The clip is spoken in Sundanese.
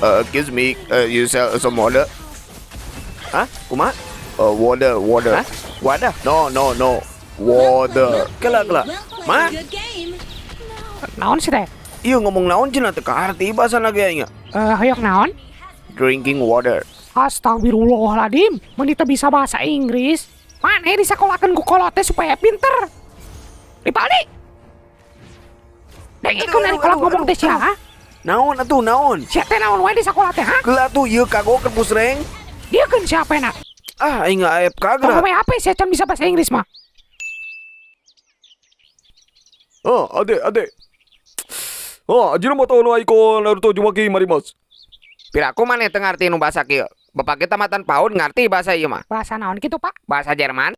Excuse me, you sell some water? Hah? Kumaha? Water, water. Hah? Wadah? No, no, no. Water. Kela, kela. Ma? Naon sih teh? Iya ngomong naon cenah teu kaharti bahasana ge aing. Eh, hoyong naon? Drinking water. Astagfirullahaladzim, meni teu bisa bahasa Inggris. Maneh disakolahkeun ku kolot teh supaya pinter. Ripaldi. Dengekeun ari kolot ngomong teh sia, ha? Naon atuh naon? Sia teh naon wae di sakola teh, ha? Keula atuh ieu kagok keur pusreng. Dieukeun sia HP-na. Ah, aing AFK Tong geura. we HP sia can bisa bahasa Inggris mah. Ah, ade, ade. Ah, Ajinomoto no Aiko Naruto Uzumaki marimasu. Piraku maneh teu ngarti nu bahasa kieu. Bapak kita tamatan PAUD ngarti bahasa ieu mah. Bahasa naon kitu, Pak? Bahasa Jerman.